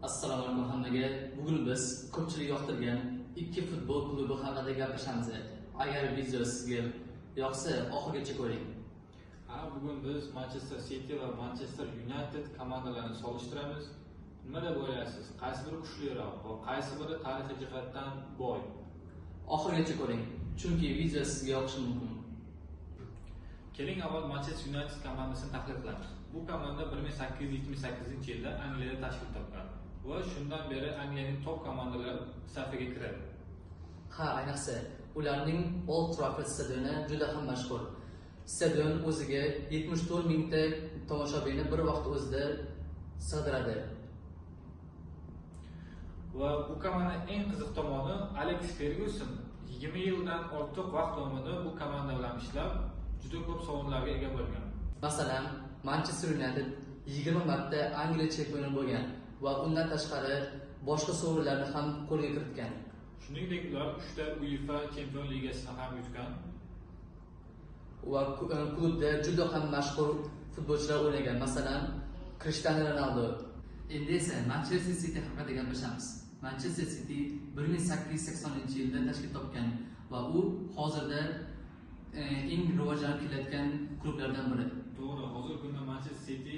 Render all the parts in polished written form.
Assalomu alaykum hammaga. Bugun biz ko'pchilik yoqtirgan ikki futbol klubi haqida gapirishamiz. Agar video sizga yoqsa, oxirigacha ko'ring. Ha, bugun biz Manchester City va Manchester United komandalarini solishtiramiz. Nima deb o'ylaysiz? Qaysi biri kuchliroq va qaysi biri tarixiy jihatdan boy? Oxirigacha ko'ring, chunki video sizga yoqishi mumkin. Keling, avval Manchester United komandasini tahlil qilamiz. Bu komanda 1878-yilda Angliyada tashkil topgan va shundan beri Angliyaning top komandalari safiga kiradi. Ha, ayniqsa ularning Old Trafford stadioni juda ham mashhur. Stadion o'ziga 74 mingta tomoshabinni bir vaqt o'zida sig'diradi. Va bu komandaning eng qiziq tomoni, Alex Ferguson 20 yildan ortiq vaqt davomida bu komanda bilan ishlab, juda ko'p sovrinlarga ega bo'lgan. Masalan, Manchester United 20 marta Angliya chempioni bo'lgan va undan tashqari boshqa sovrinlarni ham qo'lga kiritgan. Shuningdek, ular 3 ta UEFA Chempion Ligasini ham yutgan. Va klubda juda ham mashhur futbolchilar o'ynagan. Masalan, Cristiano Ronaldo. Endi esa Manchester City haqida gaplashamiz. Manchester City 1880-yilda tashkil topgan va u hozirda eng rivojlanib kelayotgan klublardan biri. To'g'ri, hozirgi kunda Manchester City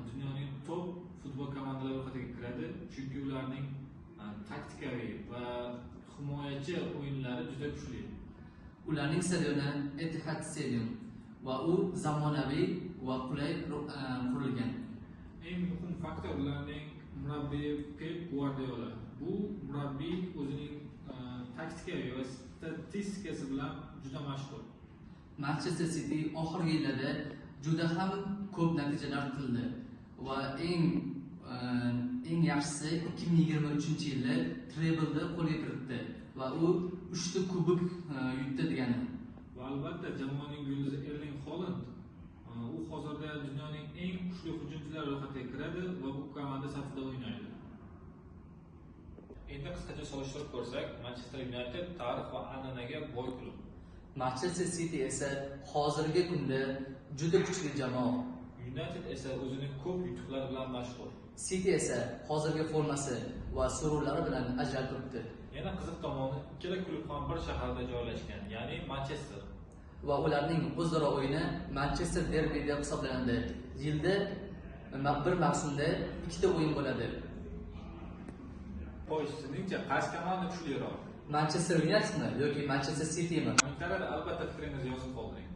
dunyoning top futbol komandalari ro'yxatiga kiradi, chunki ularning taktikaviy va himoyachi o'yinlari juda kuchli. Ularning stadioni Etihad Stadium va u zamonaviy va qulay qurilgan. Eng muhim faktor ularning murabbiyi Pep Guardiola. Bu murabbiy o'zining taktikaviy va statistikasi bilan juda mashhur. Manchester City oxirgi yillarda juda ham ko'p natijalar qildi va eng yaxshisi, 2023-yilda treblni qo'lga kiritdi va u 3 ta kubok yutdi degani. Va albatta, jamoaning yulduzi Erling Holand, u hozirda dunyoning eng kuchli hujumchilari ro'yxatiga kiradi va bu komanda safida o'ynaydi. Endi qisqacha solishtirib ko'rsak, Manchester United tarix va an'anaga boy klub. Manchester City esa hozirgi kunda juda kuchli jamoa. United esa o'zining ko'p yutuqlari bilan mashhur. City esa hozirgi formasi va sovrinlari bilan ajralib turibdi. Yana qiziq tomoni, ikkala klub ham bir shaharda joylashgan, ya'ni Manchester. Va ularning o'zaro o'yini Manchester derbi deb hisoblanadi. Yilda bir mavsumda ikkita o'yin bo'ladi. Xo'sh, sizningcha qaysi komanda kuchliroq? Manchester Unitedmi yoki Manchester Citymi? Kommentariyada albatta fikringizni yozib qoldiring.